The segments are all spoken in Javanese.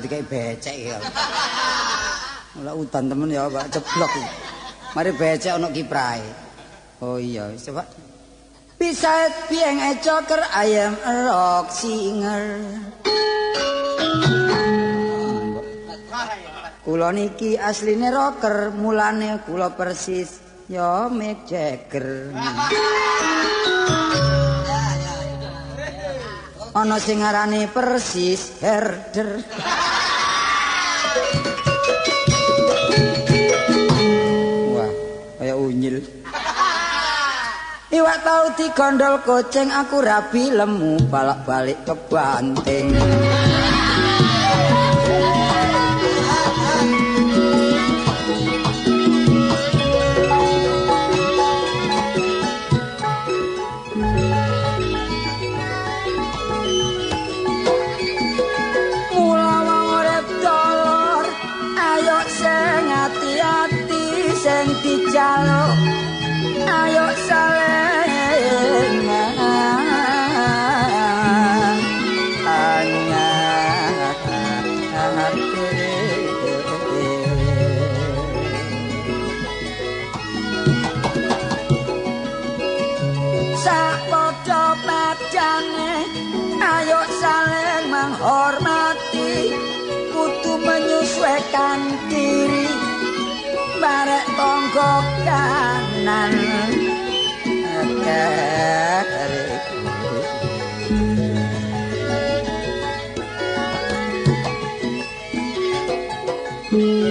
dikai becek ya. Mula udan temen ya Pak ceblok. Mari becek ana kiprahe. Oh iya, coba. Besides being a joker, I am a rock singer. Kula niki asline rocker, mulane kula persis ya Mick Jagger. Ana sing ngarani persis herder. Wah, kaya unyil. Iwak tau digondol kucing, aku rabi lemu balak-balik kebanting. Mula wong urip dolor, ayo sing ati-ati sing dijaluk, ayo saling sapadha padane, ayo saling menghormati, kudu menyesuaikan diri barek tangga kanan.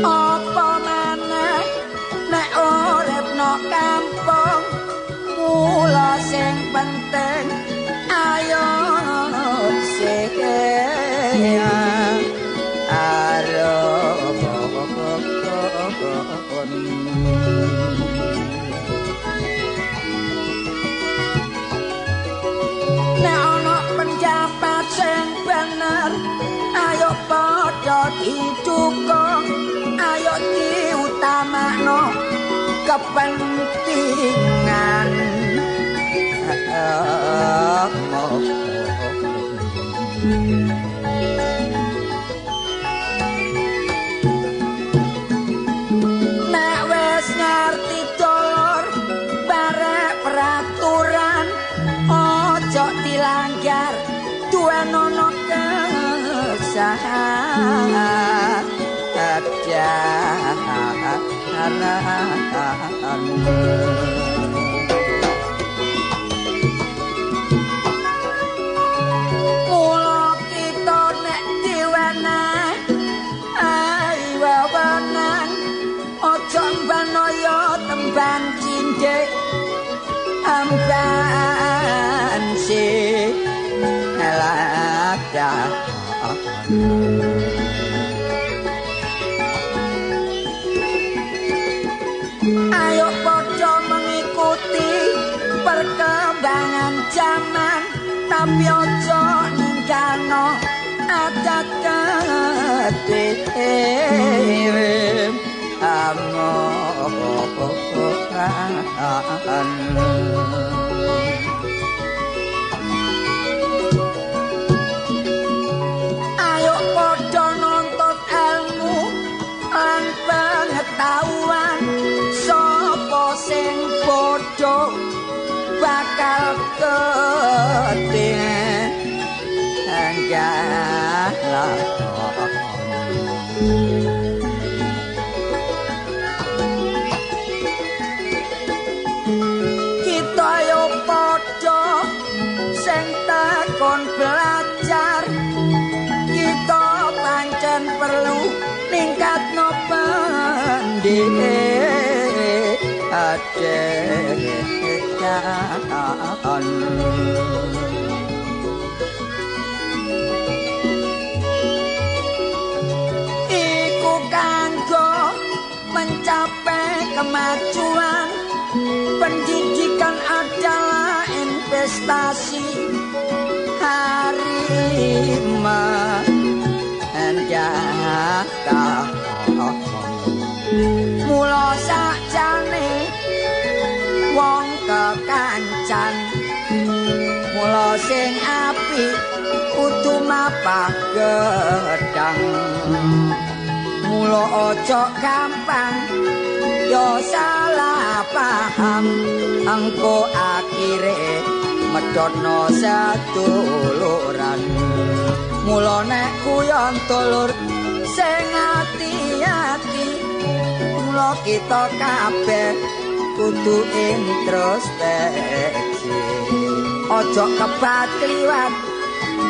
Apa maneh nek urip no kampung, mula sing penting ayo sing nek ana pendapat sing bener, ayo padha didukung, ayo diutamakno kepentingan. Nek wis ngerti dolor barek peraturan, ojo dilanggar, duwenono kesadaran. Mula kita nek diwenehi wewenang, ojo mbanaya temban cindhek amban sing lada. Ayo padha mengikuti perkembangan zaman, tapi ojo ninggalno adat kedhewe. Ayo padha nuntut ilmu lan pengetahuan, sapa sing bodho bakal ketinggalan. Kita ayo padha sing takon belajar, kita pancen perlu ningkatno pendidikan. Iku kanggo mencapai kemajuan. Pendidikan adalah investasi hari mendatang. Mula sakjane wong kekancan, mula sing apik kudu mapah gedang. Mula aja gampang yo salah paham, engko akhire medhotno seduluran. Mula nek kuyon dulur sing ati-ati, mula kita kabeh kudu introspeksi. Ojo kebat kliwat,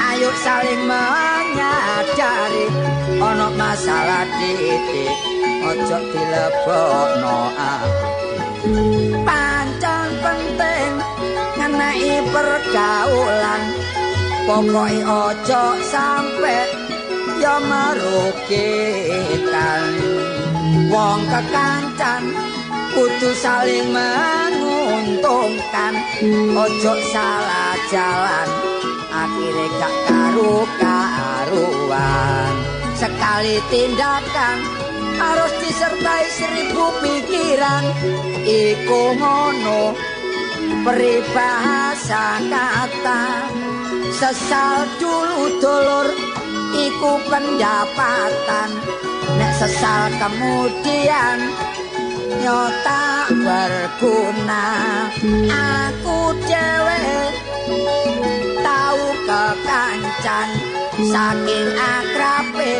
ayo saling menyadari. Ana masalah titik, ojo dilebokno ati. Pancen penting ngenai pergaulan, pokoke ojo sampe ya merugikan. Wong kekancan kudu saling menguntungkan, ojo salah jalan akhire gak karu-karuan. Sekali tindakan harus disertai 1000 pikiran, iku ngono peribahasa kata. Sesal dulu dulur iku pendapatan, nek sesal kemudian yo tak berguna. Aku dhewe tau kekancan, saking akrabe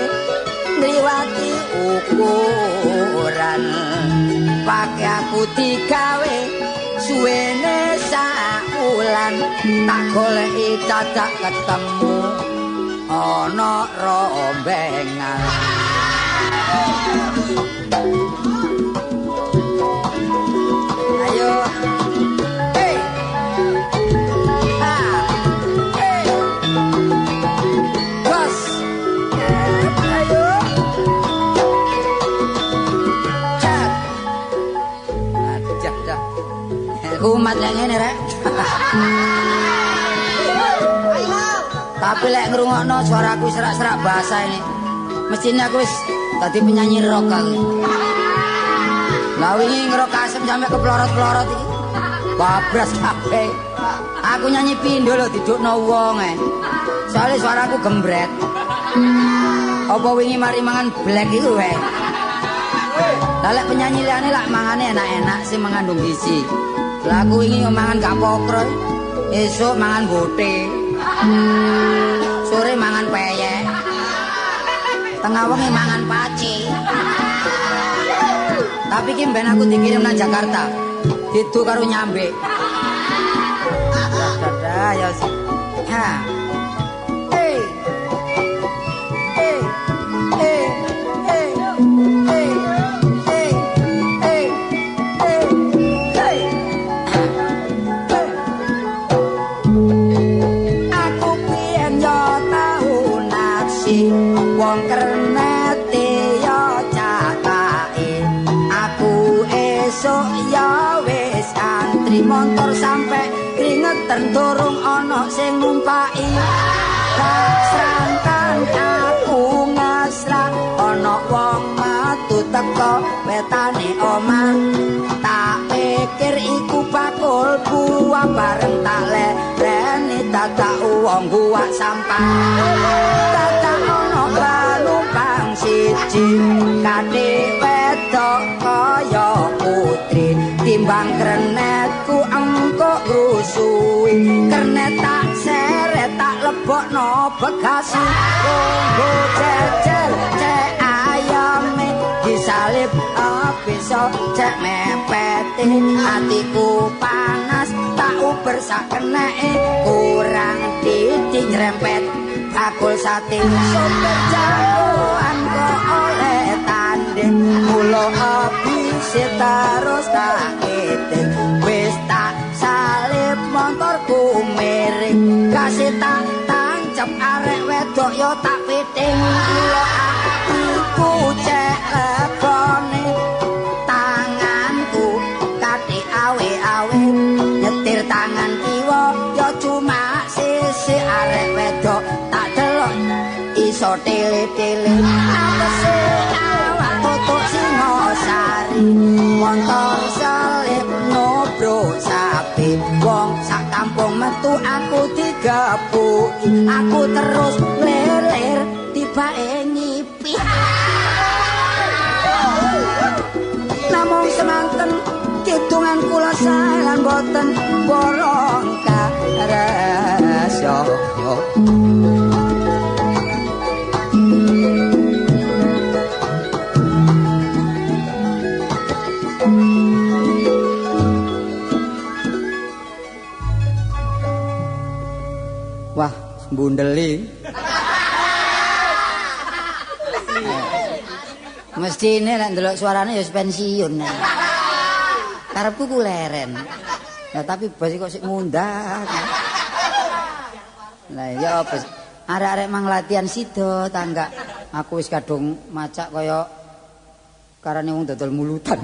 ngliwati ukuran. Pake aku digawe suwene sak wulan, tak goleki dadak ketemu ana rombengan. Ayo. Hey. Ha. Hey. Bos. Ayo. Cat. Aduh, dah. Kumat lek ngene rek. Tapi lek ngrungokno suaraku serak-serak bahasa ini, mestine aku wis dadi penyanyi rock aku. Lah wingi ngerok asem sampe keplorot-plorot iki. Babras kabeh. Aku nyanyi pindho lho didukno wong e. Soale suaraku gembret. Apa wingi mari mangan black iku wae. Lah lek penyanyi liyane lak mangane enak-enak sing mengandung gizi. Lah aku wingi mangan gak pokro. Esuk mangan bote. Sore mangan peyek. Tengah wengi mangan paci. Tapi ki mben aku dikirim nang Jakarta. Didu karo nyambe. Dadah ya. Ha. Hey. Hey. Hey. Hey. Hey. Hey. Hey. Hey. Hey. Aku piyen yo tau naksi wong kernete yo cakake. Aku esuk ya wis antri montor sampe kringeten durung ana sing numpaki. Kasrantan aku ngasra ana wong metu teko wetane omah. Tak pikir iku bakul buah bareng tak lereni dadak wong buak sampah. Dadak ana penumpang siji kadhe wedok kaya putri, timbang krenetku engko ngrusuhi. Kernet tak seret tak lebokno bekasi. Kanggo jejer cek ayame disalib bisa cek mepete. Atiku panas tak uber sak keneke, kurang titik nyerempet bakul sate. Sopir jagoan kok oleh tanding, mula abise terus tak eting. Wis tak salib motorku miring, kasih tak tancep arek wedok yo tak piting. Mula atiku cek legone, tanganku kathi awe-awe nyetir tangan kiwa yo cuma sisi arek wedok tak delok iso tele-tele. Atese awak tutuk Singosari, montor selip nobro sapi. Wong sak kampung metu aku digebuki. digepuki aku terus leler tibake ngipi. Namung semanten kidungan kula sae lan boten borong karesya. Wah, bundeli. Mestine nek ndelok suarane ya pensiun. Karepku ku leren. Lah tapi bos kok sik ngundang. Lah ya apa? Arek-arek mang latihan sida ta enggak? Aku wis kadung macak kaya karane wong dodol mulutan.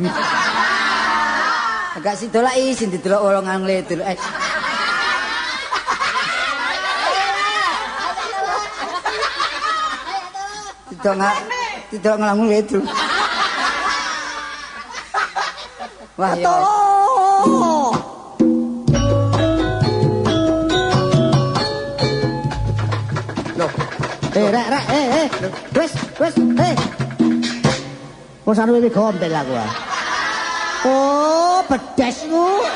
Enggak sida lak isin didelok wolongan ngledul. Tidak ngelamun itu. Wah, ya. Loh, rek, rek, wis, wis, Wis anu iki gombel aku. Oh, bedesmu.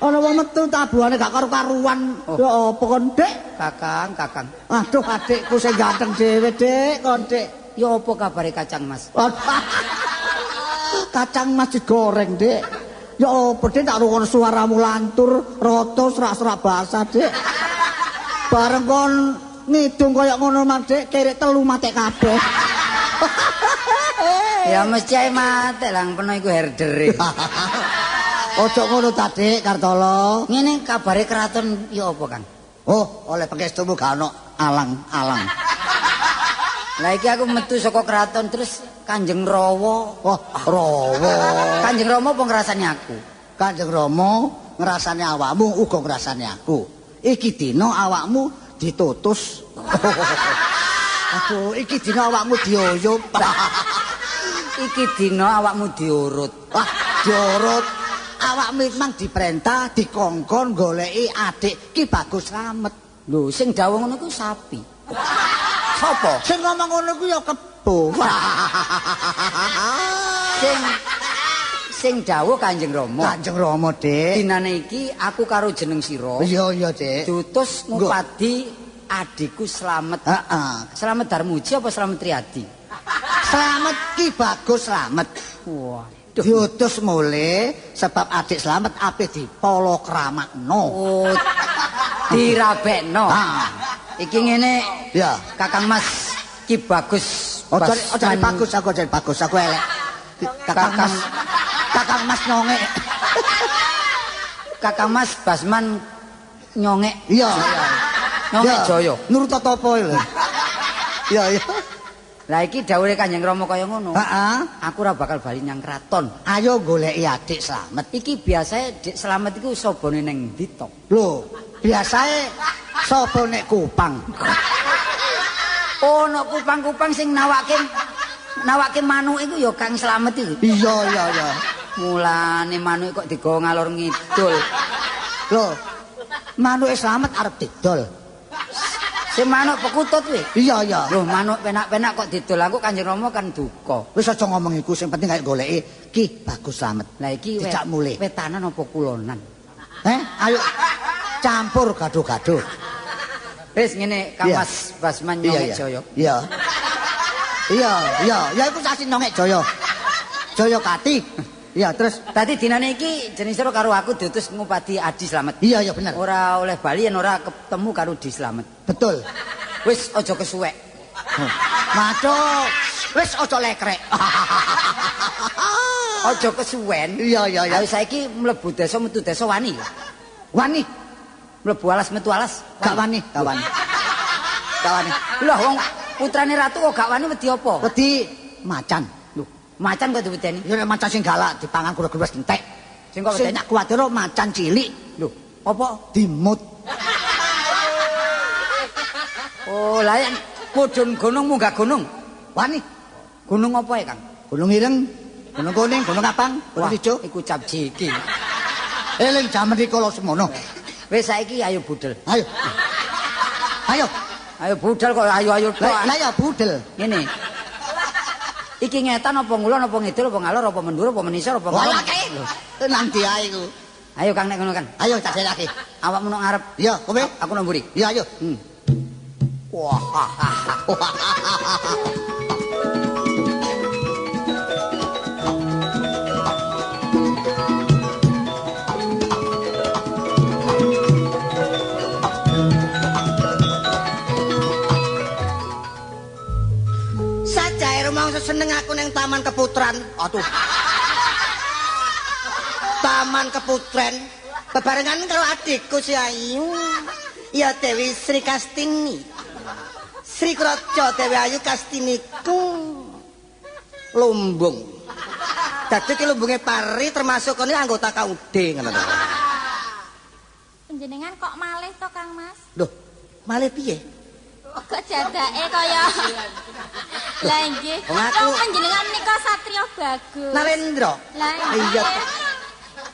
Ana wong metu tabuhane gak karu-karuan. Ya apa kon, Dik? Kakang, kakang. Aduh, adikku sing ganteng dhewe, Dik, kon, Dik. Ya apa kabare kacang Mas? Kacang Mas digoreng, Dik. Ya apa, Dik, tak rungokno suaramu lantur, rata serak-serak basah, Dik. Bareng kon ngidung kaya ngono, Mas, Dik, kerek telu matek kabeh. Ya mesti ae matek lang peno iku herdere. Ojo ngono ta, Dik Kartolo. Ngene kabare kraton ya apa, Kang? Oh, oleh pangestumu gak ono alang-alang. Lah iki aku metu saka kraton terus Kanjeng Rawa. Oh, Rawa. Kanjeng Rama apa ngrasani aku? Kanjeng Rama ngrasani awakmu uga ngrasani aku. Iki dina awakmu ditutus. Aduh, iki dina awakmu dioyop. Iki dina awakmu diurut. Wah, diurut. Awakmu memang diperintah dikongkon goleki adik Ki Bagus Slamet. Lho, sing dawuh ngono ku sapi. Sapa? Sing ngomong ngono ku ya kebo. Sing dawuh Kanjeng Rama. Kanjeng Rama, Dik. Dinane iki aku karo jeneng sira. Iya, iya, Dik. Diutus ngupadi adikku Slamet. Heeh. Slamet Darmuji apa Slamet Riyadi? Slamet Ki Bagus Slamet. Wah. Diutus mulih sebab adik Slamet ape dipolokramakno. Oh, dirabekno. Ha. Iki ngene. Ya, Kakang Mas Ki Bagus. Ojo bagus aku, ojo bagus aku elek. Kakang Mas, Kakang Mas nyongek. Kakang Mas Basman nyongek. Iya, iya. Nyongek Jaya. Nurut apa lho. Iya, iya. Lah iki dawuhe Kanjeng Rama kaya ngono. Heeh. Aku ora bakal bali nyang kraton. Ayo goleki adik Slamet. Iki biasae Dik Slamet iku sobone ning ndi to? Lho, biasae sapa nek Kupang. Oh, nek Kupang-kupang sing nawake manuk iku ya Kang Slamet iku. Iya, iya, iya. Mulane manuk kok digawa ngalor ngidul. Lho, manuke Slamet arep didol. Sing manuk pekutut kuwi. Iya, iya. Lho, manuk penak-penak kok didol aku Kanjeng Rama kan duka. Wis aja ngomong iku, sing penting ayo goleki Ki Bagus Slamet. Lah iki dijak mulih. Wetanan apa kulonan? Ayo campur gado-gado. Wis ngene Kang Mas Basman Nyongek Jaya. Iya. Iya, iya, ya iku sasi Nyongek Jaya. Jaya Kati. Iya, terus dadi dinane iki jeneng sira karo aku diutus ngupadi Adi Slamet. Iya, iya bener. Ora oleh bali yen ora ketemu karo Di Slamet. Betul. Wis aja kesuwek. Waduh, wis aja lekrek. Aja kesuwen. Iya, iya, iya. Ayo saiki mlebu desa metu desa wani. Wani. Mlebu alas metu alas. Gak wani, gak wani. Gak wani. Lah wong putrane ratu kok gak wani wedi apa? Wedi macan. Lho, macan kok diwedeni? Ya nek macan sing galak dipangan gurih-gurih entek. Sing kok wedeni? Sing tak kuwatir macan cilik. Lho, apa? Dimut. Oh, lah yen mudhun gunung munggah gunung. Wani. Gunung apa ya, Kang? Gunung Ireng, Gunung Kuning, Gunung Abang, Gunung Ijo. Iku cap jiki. Eling jaman rikala semono. Wis saiki ayo budhel. Ayo. Ayo. Ayo budal kok ayo-ayo tok. Lah ya budal. Ngene. Iki ngetan apa ngulon apa ngidul apa ngalor apa mendur apa menisor apa ngalor. Nang ndi ae iku. Ayo Kang nek ngono Kang. Ayo tak selake. Awakmu nang ngarep. Iya, kowe. Aku nang mburi. Iya, ayo. Wah. Sajae rumangsa seneng aku ning Taman Keputran. Aduh. Taman Keputren bebarengan karo adikku si Ayu. Ya Dewi Sri Kastini. Sri Kraja Dewi Ayu Kastiniku. Lumbung. Dadi ki lumbunge pari termasuk kene anggota KUD ngono to. Panjenengan kok malih to Kang Mas? Loh, malih piye? Kok jadake kaya lah nggih. Kok panjenengan menika satriya bagus. Narendra. Lah iya.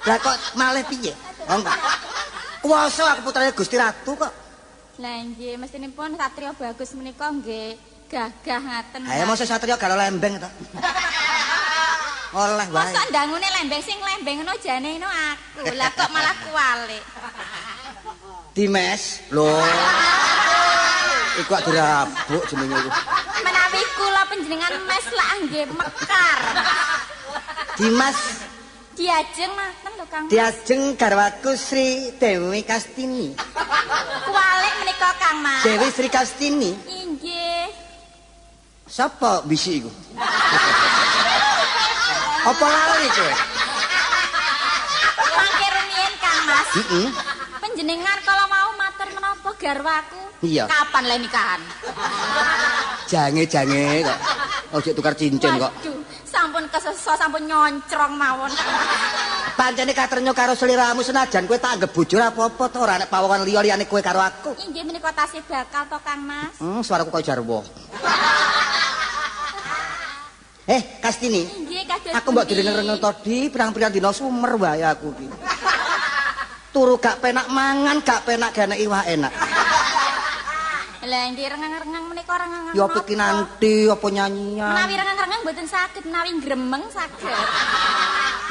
Lah kok malih piye? Oh enggak. Kuwasa aku putrane Gusti Ratu kok. Lah nggih, mestinipun satriya bagus menika nggih gagah ngaten. Ha ya mosok satriya gak lembeng to. Oleh wae. Mosok ndangune lembeng sing lembeng ngono jane ngono aku. Lah kok malah kuwalik. Dimes. Lho. Iku ak dirabuk jenenge iku. Menawi kula panjenengan mes lak nggih mekar. Dimas Diajeng maten lho Kang. Diajeng garwaku Sri Dewi Kastini. Kuwalik menika Kang Mas. Dewi Sri Kastini. Inggih. Sapa bisi iku? Apa lali kowe? Mangke rumiyin Kang Mas. Heeh. Panjenengan kalau mau matur menapa garwaku? Iya. Kapan le nikahan? Jange-jange kok. Ojo tukar cincin kok. Waduh, sampun keseso, sampun nyoncrong mawon. Pancene katrenyo karo sliramu senajan kowe tak anggap bojo ora apa-apa to, ora nek pawongan liya liyane kowe karo aku. Inggih menika tasih bakal to Kang Mas. Suaraku kaya jarwo. Kastini. Inggih kados. Aku mbok direneng-reneng tadi pirang-pirang dina sumer wae aku iki. Turu gak penak mangan, gak penak gane iwak enak. Lah nggih rengang-rengang menika rengang. Ya apa iki nanti apa nyanyian. Menawi rengang-rengang mboten saged, menawi gremeng saged.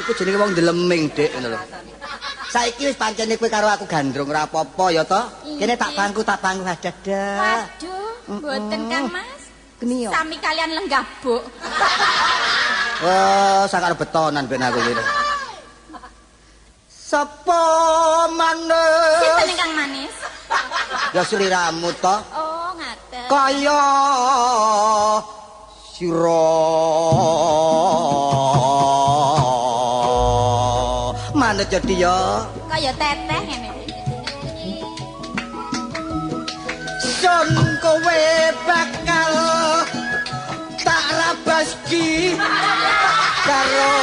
Iku jenenge wong deleming, Dik, ngono lho. Saiki wis pancene kowe karo aku gandrung ora apa-apa ya to. Kene tak pangku dadah. Waduh, mboten Kang Mas. Geni yo. Sami kalian lenggah, Buk. Wah, sakar betonan ben aku iki. Sapa manis? Sinten ingkang manis? Ya sliramu to. Oh, ngaten. Kaya sira manut jadi ya. Kaya teteh ngene iki. Sun kowe bakal tak rabaski karo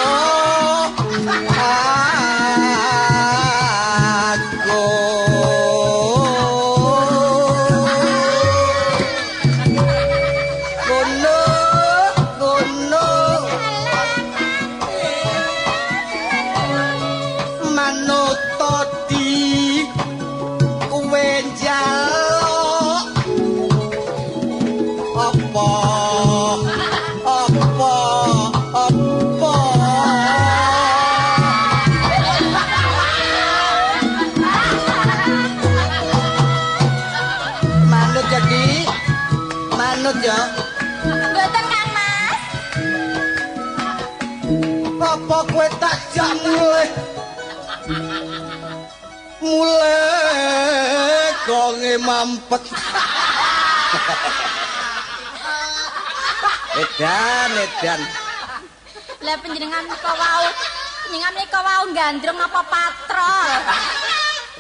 aku. Ngono ngono manut di kowe njaluk apa apa apa. Manut jadi manut ya. Mboten Kang Mas. Apa kowe tak jak mulih mulih gonge mampet. Edan edan. Lah panjenengan menika wau, panjenengan menika wau gandrung napa patrol?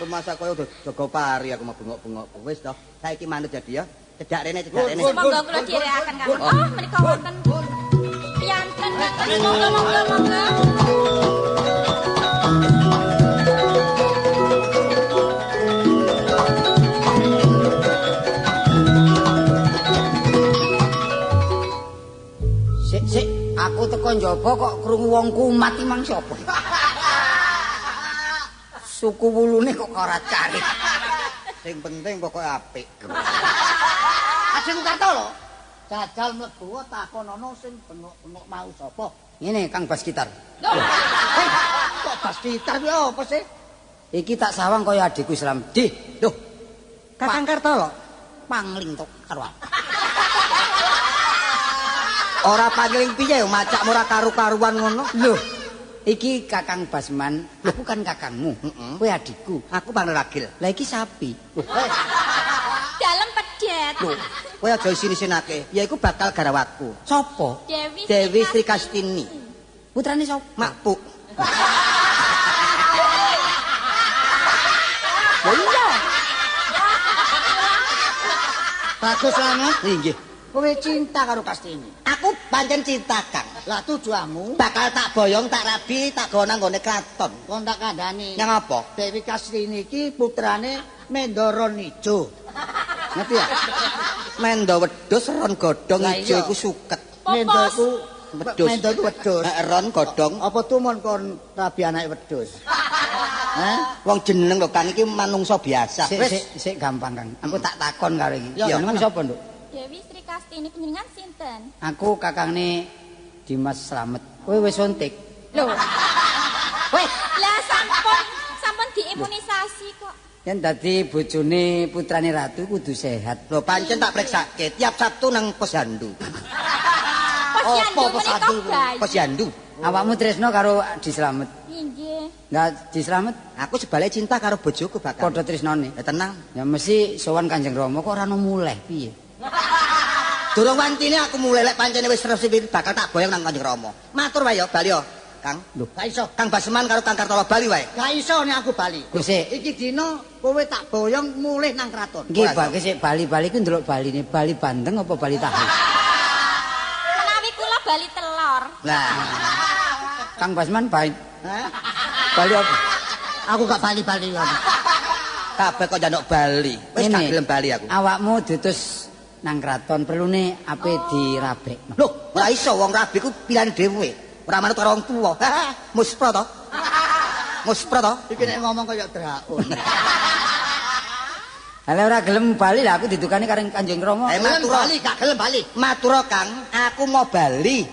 Rumasa koyo udah jaga pari aku mau bengok-bengok. Wis toh, saiki manut jadi ya. Cedak rene, cedak rene. Monggo kula dherekaken Kang. Oh, menika wonten piyanten Kang. Monggo monggo monggo. Sik sik, aku teko njaba kok krungu wong kumat iki mang sapa? Suku wulune kok karat-karit. Sing penting pokoke apik. Adikku Kartolo. Jajal mlebu takonono sing bengok-bengok mau sapa? Ngene Kang Bas Gitar. Kok Bas Gitar kuwi apa sih? Iki tak sawang kaya adikku Islam. Dih, lho. Kakang Kartolo pangling tok karo aku. Ora pangling piye macakmu ora karu-karuan ngono. Lho. Iki Kakang Basman, aku kan kakangmu. Kowe adikku. Aku pangragil. Lah iki sapi. Dalem pedet. Lho, kowe aja isin-isinake. Ya iku bakal garawaku. Sopo? Dewi Sri Kastini. Putrane sapa? Makpuk. Lho iya. Bagus Slamet. Nggih. Kowe cinta karo Kastini. Aku pancen cinta, Kang. Lah tujuanmu bakal tak boyong, tak rabi, tak gawa nang nggone kraton. Kon tak kandhani. Nyang apa? Dewi Kastini iki putrane Mendo Ron ijo. Ngerti ya? Mendo wedhus ron godhong ijo iku suket. Mendo iku wedhus. Mendo iku wedhus. Ron godhong. Apa tumon kon rabi anake wedhus? Hah? Wong jeneng lho Kang iki manungsa biasa. Sik sik gampang Kang. Aku tak takon karo iki. Jenengmu sapa, Nduk? Dewi Sri Kastini panjenengan sinten? Aku kakangne Dimas Slamet. Kowe wis suntik. Lho. Weh, lah sampun diimunisasi kok. Yen dadi bojone putrane ratu kudu sehat. Lho pancen tak preksake tiap Sabtu nang posyandu. Posyandu menika bayi. Posyandu. Awakmu tresno karo Adi Slamet. Nggih. Lah Adi Slamet, aku sebalik cinta karo bojoku bakal. Padha tresnane. Ya tenang. Ya mesti sowan Kanjeng Rama kok ora ono muleh piye. Durung wantine aku mulai lek pancene wis resmi bakal tak boyong nang Kanjeng Rama. Matur wae ya bali ya, Kang. Lho, gak iso. Kang Basman karo Kang Kartolo bali wae. Gak iso nek aku bali. Sik. Iki dina kowe tak boyong mulih nang kraton. Nggih, Pak, sik bali-bali ku ndelok baline, bali bandeng apa bali tahu? Menawi kula bali telur. Lah. Kang Basman bali. Hah? Bali apa? Aku gak bali-bali ngono. Kabeh kok njaluk bali. Wis gak gelem bali aku. Awakmu diutus nang kraton perlune ape dirabekno. Lho, ora iso wong rabi ku pilihan dhewe. Ora manut karo wong tuwa. Muspro to? Muspro to? Iki nek ngomong kaya draun. Lah ora gelem bali lah aku didukani karo Kanjeng Rama. Matur bali gak gelem bali. Matur Kang, aku mau bali.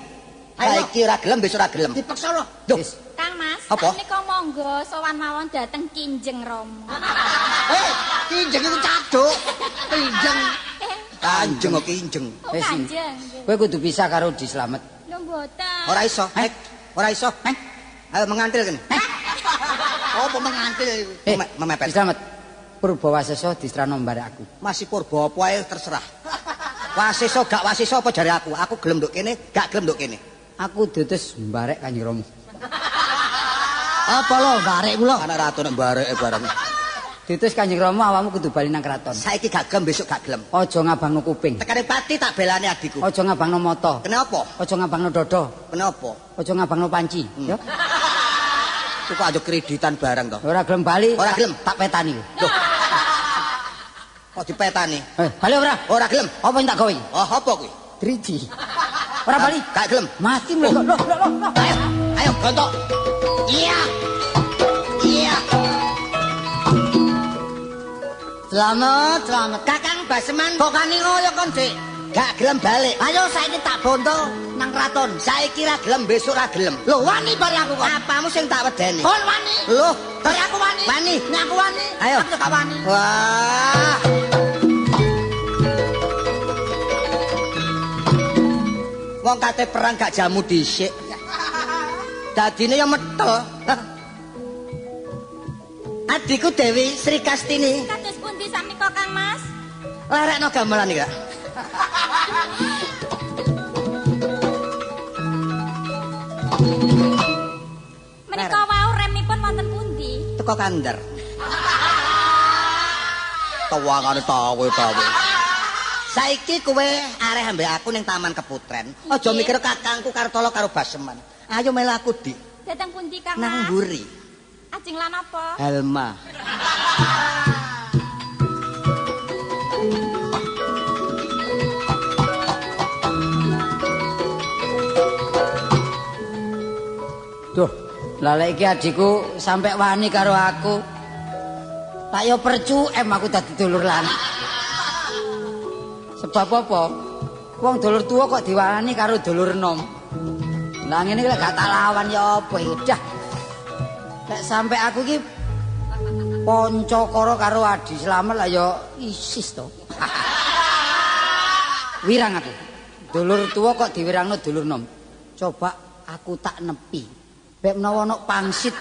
Saiki ora gelem besok ora gelem. Dipaksa lho. Lho, Kang Mas, menika monggo sowan mawon dhateng Kinjeng Rama. Kinjeng iku caduk. Kinjeng. Kanjeng kok kinjeng. Wis kanjeng. Kowe kudu pisah karo Di Slamet. Lho mboten. Ora iso. Ora iso. Ayo mengantil kene. Apa mengantil iku? Memepet. Di Slamet. Purba Wasesa distrano mbarek aku. Masih purba apa ae terserah. Wasesa gak wasesa apa jare aku? Aku gelem nduk kene, gak gelem nduk kene. Aku diutus mbarek Kanjeng Rama. Apa lho mbarek kula? Anak ratu nek mbareke bareng. Diutus Kanjeng Rama awakmu kudu bali nang kraton. Saiki gak gelem besok gak gelem. Aja ngabangno kuping. Tekane pati tak belane adikku. Aja ngabangno mata. Kenapa? Aja ngabangno dada. Kenapa? Aja ngabangno panci, ya. Kok aja kreditan barang to. Ora gelem bali, ora gelem tak petani. Loh. Kok dipetani? Bali ora? Ora gelem. Apa yang tak gawe? Oh, apa kuwi? Driji. Ora bali? Gak gelem. Mati mlek. Loh, loh, loh. Ayo, ayo gontok. Iya. Iya. Selamat, selamat. Kakang Baseman kok kani ngoyo kon, Dik? Gak gelem balik. Ayo saiki tak bondo nang kraton. Saiki ra gelem, besok ra gelem. Lho wani bare aku kon. Apamu sing tak wedeni? Kon wani. Lho, bare aku wani. Wani. Nek aku wani. Ayo. Aku gak wani. Wah. Wong kate perang gak jamu dhisik. Dadine ya metel. Adikku Dewi Sri Kastini. Kados pundi sakmenika Kang Mas? Lerekno gamelan iki, Kak. Menika wau remipun wonten pundi? Teko kandar. Tawangane tawe-tawe. Saiki kowe areh ambek aku ning Taman Keputren. Aja mikir kakangku Kartolo karo Baseman. Ayo melu aku, Dik. Dateng pundi, Kang? Nang mburi. Ajeng lan apa? Helma. Duh, lha lek iki adikku sampe wani karo aku. Tak yo percu em aku dadi dulur lanang. Sebab apa? Wong dulur tuwa kok diwarani karo dulur enom. Lah ngene iki lek gak tak lawan ya apa iki? Dah. Lek sampe aku iki Pancakara karo Adi Slamet lah ya isis to. Wirang aku. Dulur tuwa kok diwirangno dulur nom. Coba aku tak nepi. Bek menawa ana pangsit.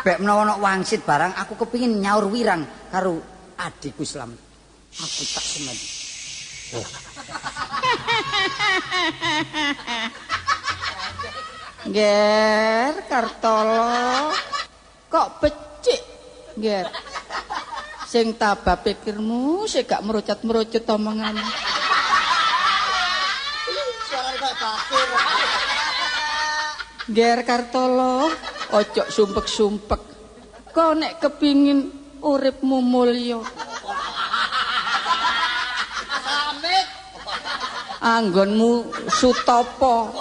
Bek menawa ana wangsit barang aku kepingin nyaur wirang karo adikku Slamet. Aku tak semen. Oh. Nger Kartolo kok becik Nger. Sing tabah pikirmu sing gak merucut-merucut omonganmu. Suarane kaya bakir. Nger Kartolo, ojo sumpek-sumpek. Kok nek kepingin uripmu mulya. Amit. Anggonmu sutopo.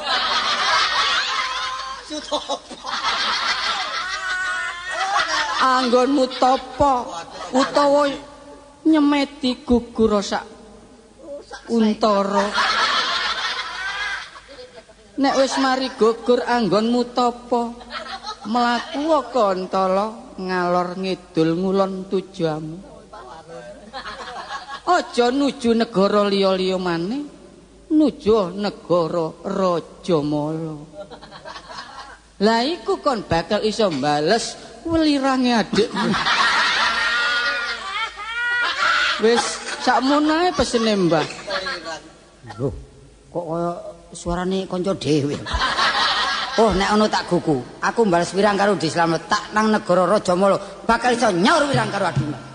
Sutopo. Anggonmu topo utawa nyemeti gugur sak untara. Nek wis mari gugur anggonmu topo, mlaku kontala ngalor ngidul ngulon tujuanmu. Aja nuju negara liya-liya maneh, nuju negara Rajamala. Lah iku kon bakal iso mbales welirange adikmu. Wis sakmono ae pesene Mbah. Lho, kok kaya suarane kanca dhewe. Oh, nek ono tak gugu, aku mbales wirang karo Di Slamet tak nang negara Rajamala, bakal iso nyaur wirang karo adikmu.